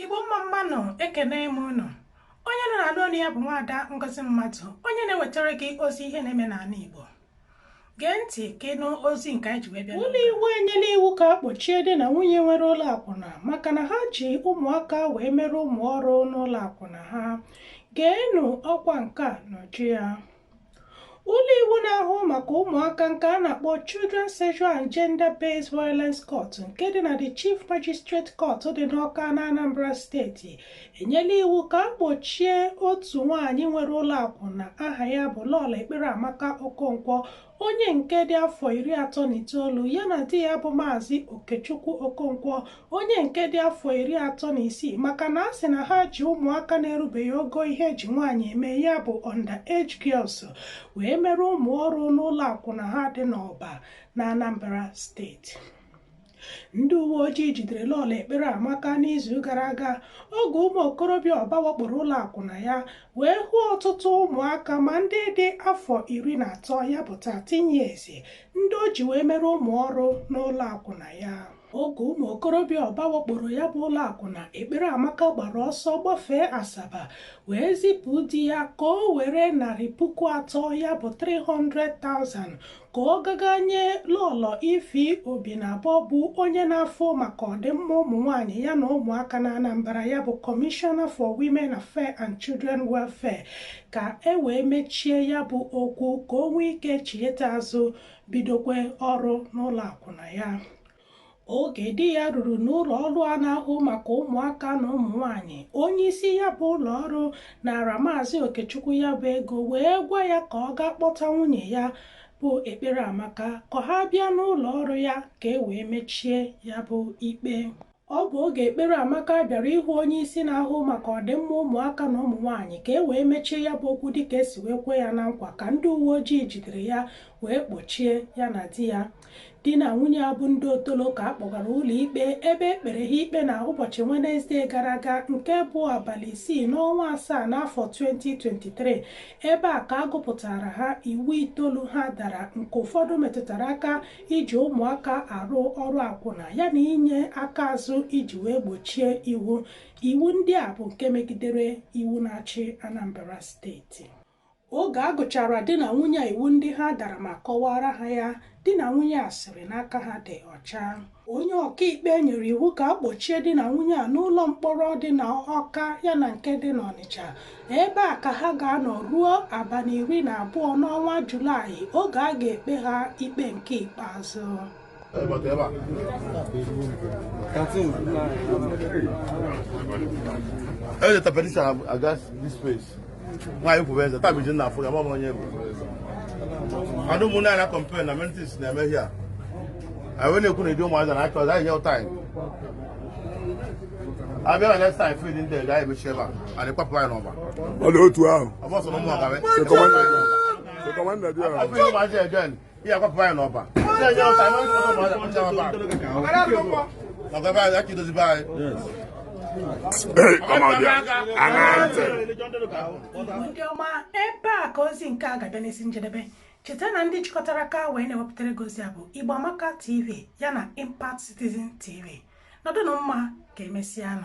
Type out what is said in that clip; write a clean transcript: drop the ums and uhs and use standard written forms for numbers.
Igbo, mma mma nụ. Ekene m unu. Onye nọ n'anụ ọnụ ya bụ Nwaada Ngozi Mmadụ, onye na-ewetara gị ozi ihe na-eme n'ala Igbo. Gee ntị ka ịnụ ozi nke anyị ji wee bịa. Ụlọ iwu enyela iwu ka a kpọchie di na nwunye nwere ụlọ akwụna maka na ha ji ụmụaka wee mere ụmụ ọrụ n'ụlọ akwụna ha. Geenụ ọkwa nke a n'uju ya. Ụlọ iwu na-ahụ maka ụmụaka nke a na-akpọ Children Sexual and Gender Based Violence Court nke dị na the Chief Magistrate Court dị n'Awka na Anambra Steeti enyela iwu ka a kpọchie otu nwaanyị nwere ụlọ akwụna aha ya bụ Lọlọ Ekpere Amaka Okonkwo, onye nke dị afọ 39, ya na di ya bụ Maazị Okechukwu Okonkwo, onye nke dị afọ 36, maka na a sị na ha ji ụmụaka na-erubeghị ogo ihe eji nwaanyị eme, ya bụ under age girls, wee mere ụmụ ọrụ n'ụlọ akwụna ha dị n'Ọba na Anambra Steeti. Ndị uwe ojii jidere Lọlọ Ekpere Amaka n'izu gara aga oge ụmụ okorobịa Ọba wakporo ụlọ akwụna ya wee hụ ọtụtụ ụmụaka, ma ndị dị afọ 13, ya bụ 13 years, ndị o ji wee mere ụmụ ọrụ n'ụlọ akwụna ya. Oge ụmụ okorobịa Ọba wakporo ya bụ ụlọ akwụna, Ekpere Amaka gbara ọsọ gbafee Asaba wee zipụ di ya ka o were 300,000, ya bụ 300,000, ka ọ gaga nye Lọlọ Ifi Obinabo, bụ onye na-afụ maka ọdịmma ụmụ nwaanyị ya na ụmụaka na Anambra, ya bụ Commissioner for Women Affairs and Children Welfare, ka e wee mechie ya bụ okwu, ka o nwee ike chigheta azụ bidokwe ọrụ n'ụlọ akwụna ya. Oge di ya ruru n'ụlọ ọrụ a na-ahụ maka ụmụaka na ụmụ nwanyị, onye isi ya bụ ụlọ ọrụ nara Maazị Okechukwu ya bụ ego wee gwa ya ka ọ gaa kpọta nwunye ya bụ Ekpere Amaka ka ha bịa n'ụlọ ọrụ ya ka e wee mechie ya bụ ikpe. Ọ bụ oge Ekpere Amaka bịara ịhụ onye isi na-ahụ maka ọdịmma ụmụaka na ụmụ nwaanyị ka e wee mechie ya bụ okwu dịka esi wee kwe ya na nkwa ka ndị uwe ojii jidere ya wee kpọchie ya na di ya. Di na nwunye a bụ ndị Otolo ka a kpọgara ụlọ ikpe ebe e kpere ha ikpe na ụbọchị Wenezdee gara aga, nke bụ abalị 6 n'ọnwa 7 n'afọ 2023. Ebe a ka a gụpụtara ha iwu itoolu ha dara, nke ụfọdụ metụtara aka iji ụmụaka arụ ọrụ akwụna ya na inye aka azụ iji wee gbochie iwu. Iwu ndị a bụ nke megidere iwu na-achị Anambra Steeti. Oge a gụchara di na nwunye a iwu ndị ha dara ma kọwara ha ya, di na nwunye a sịrị n'aka ha dị ọcha. Onye ọkaikpe nyere iwu ka a kpọchie di na nwunye a n'ụlọ mkpọrọ dị n'Awka ya na nke dị n'Ọnịcha. Ebe a ka ha ga-anọ ruo abalị 12 n'ọnwa Julaị, oge a ga-ekpe ha ikpe nke ikpeazụ. Ebe a. 13. Eweta petition against this place. Nwaanyị kwuru eze taa bụ iji nna afụ ya ma onye bụ. And ụmụnne anyị na complain na many things na-eme here. Anyị wee na-ekwu na ịdị ụmụazị na achọ anyị nye time. Abịa na next time field ndị ega anyị emechi ebe a. Anyị kwapụ anyị n'ọba. Ọ dị otu ahụ. Ọ bụ ọsọ na ụmụ ọgawe. Sekọmanda dị ahụ. Afọ ụmụazị again. Ihe akwapụ anyị n'ọba. Ndị enye time anyị ụmụazị akpọcha ebe a. Maka ebe anyị aka idozi be anyị. Hey, come on there. Aṅa ntị. Igbo ndị ọma, ebe a ka ozi nke a ga-abịa n'isi njedebe. Cheta na ndị jikọtara aka wee na-ewepụtara gị ozi a bụ Igbo Amaka TV ya na Impact Citizen TV. Nọdụnụ mma, ka emesịanụ.